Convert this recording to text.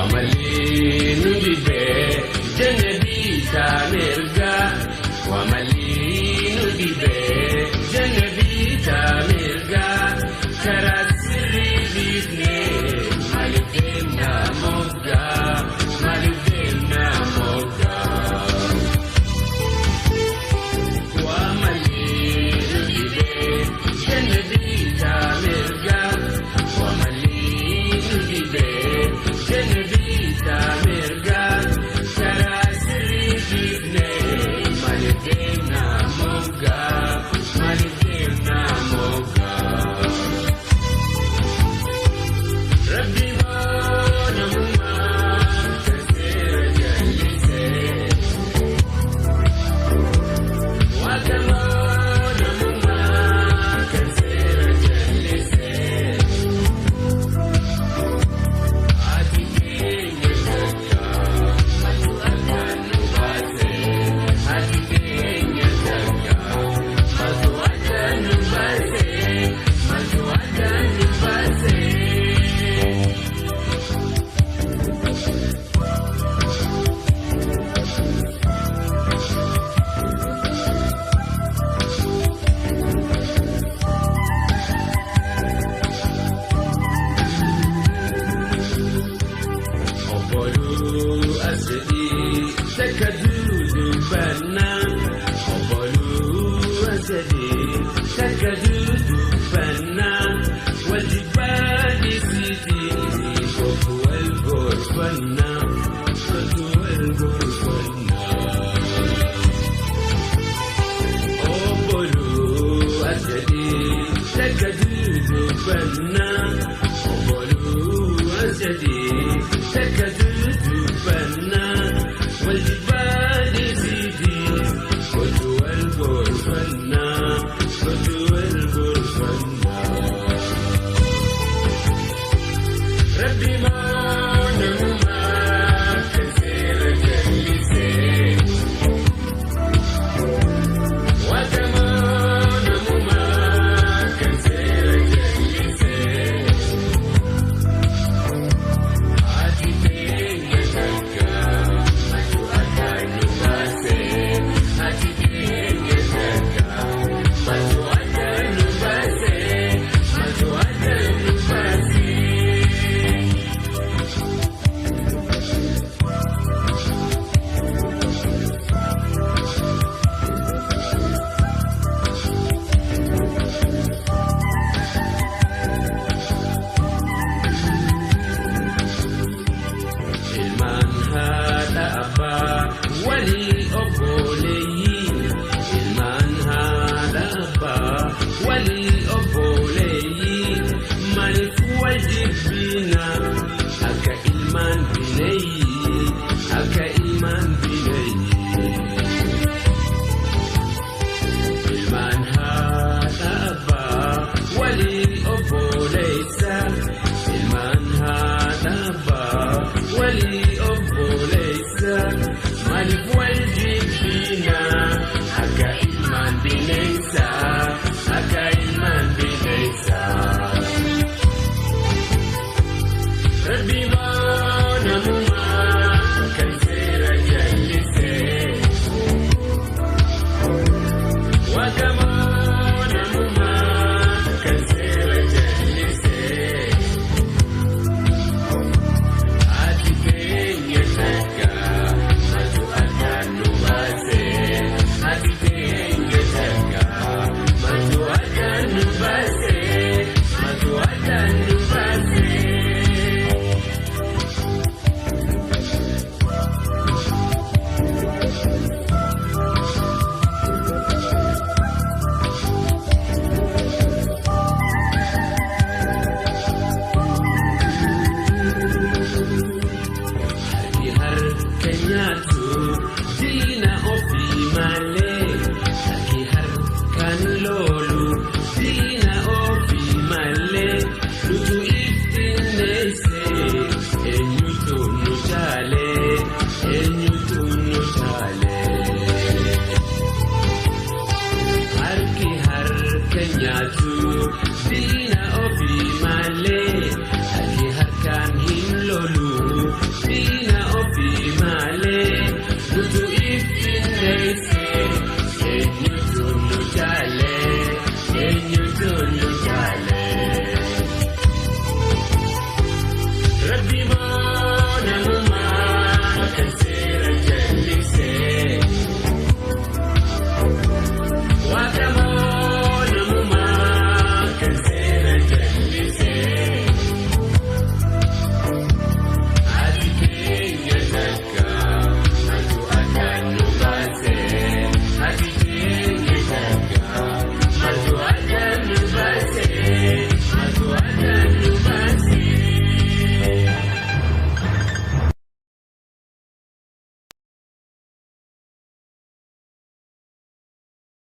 Wamalee nu dibee janabiita mirga. Wamalee nu dibee janabiita mirga. Karaa sirrii dhiifnee maaliif deemna moggaa? Maaliif deemna moggaa? Wamalee nu dibee janabiita mirga. Wamalee nu dibee janabiita mirga. Karaa sirrii dhiifnee maaliif deemna moggaa? Maaliif deemna moggaa? Rabbi boonamummaa kan seera jallisee. Waaqa boonamummaa kan seera jallisee. Ati keenya takka maaltu akka nu baase? Ati keenya takka maaltu akka nu baase? Maaltu akka nu baase? Obboloo asadii takka dudubbannaa. Obboloo asadii takka dudubbannaa. Wal jibbaa dhiisitii kootu wal gorfannaa. Kootu wal gorfannaa. Obboloo asadii takka dudubbannaa.